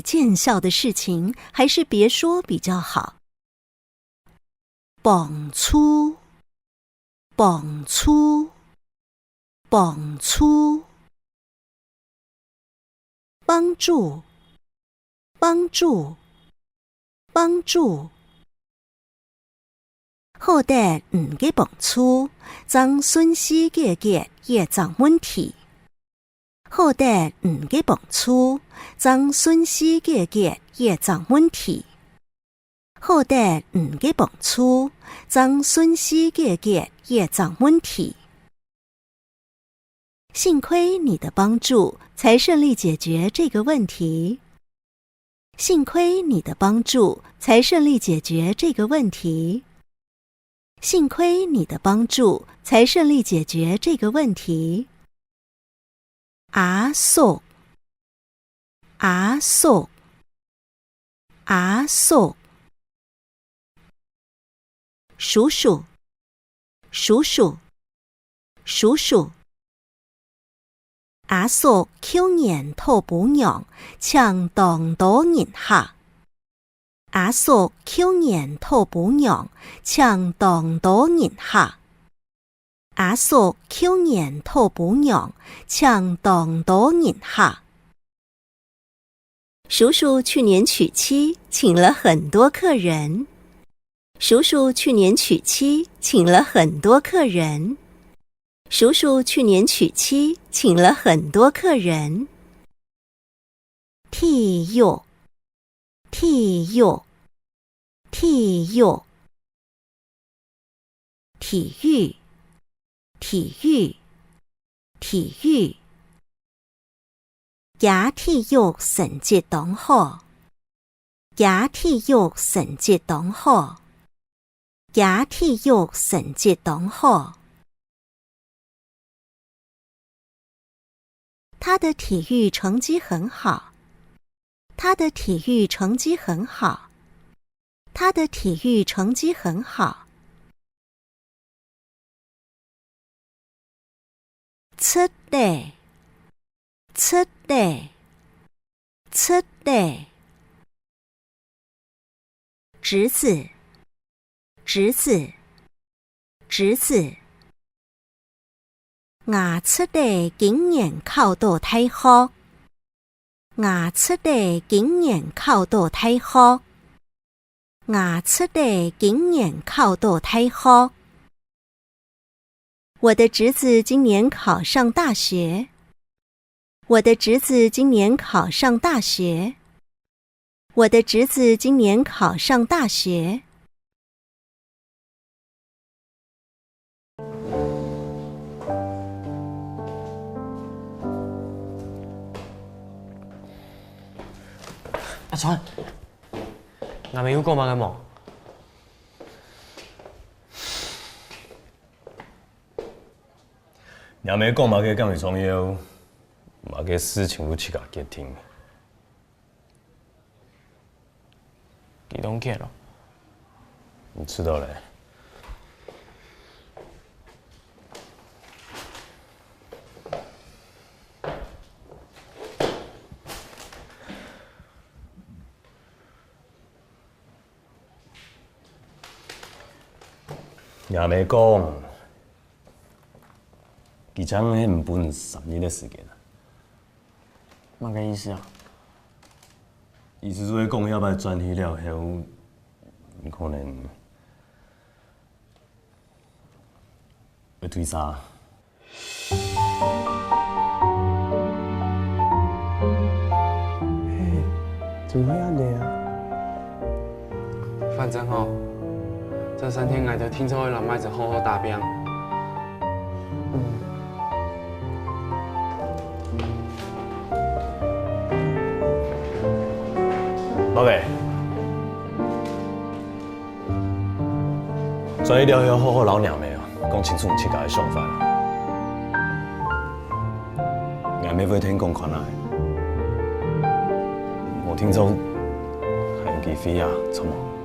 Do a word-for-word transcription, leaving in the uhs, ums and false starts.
見笑的事情還是別說比較好。幫助，幫助，幫助。幫助，幫助，幫助。好得你个幫助，正順序解決這隻問題。好得你个幫助，正順序解決這隻問題。好得你个幫助，正順序解決這隻問題。幸虧你的幫助，才順利解決這個問題。幸虧你的幫助，才順利解決這個問題。幸虧你的幫助，才順利解決這個問題。阿叔，阿叔，阿叔。叔叔，叔叔，叔叔。阿叔舊年討餔娘，請當多人客。阿叔舊年討餔娘，請當多人客。阿叔舊年討餔娘，請當多人客。叔叔去年娶妻，請了很多客人。叔叔去年娶妻，請了很多客人。叔叔去年娶妻，请了很多客人。体育，体育，体育。體育，體育，體育。厥體育成績當好。 厥體育成績當好。厥體育成績當好。他的體育成績很好。他的體育成績很好。他的體育成績很好。 出底，出底，出底。侄子，侄子，侄子。吾出底今年考著大學。 吾出底今年考著大學。吾出底今年考著大學。我的侄子今年考上大學。我的侄子今年考上大學。我的侄子今年考上大學。 阿川，若姆有講麼个無？若姆講麼个敢會重要？麼个事情愛自家決定。 幾多錢咯？你知道咧？若姆講，佢正係毋分三日个時間啊。 麼个意思啊？意思就係講，這擺轉去了後，你可能會退社。嘿，怎麼會恁樣啊？反正吼，這三天𠊎兜定著愛摎麥子好好打拚。 老弟，轉去了後好好摎若姆講清楚你自家个想法。若姆會聽講看啊，無定著還有機會啊，著無？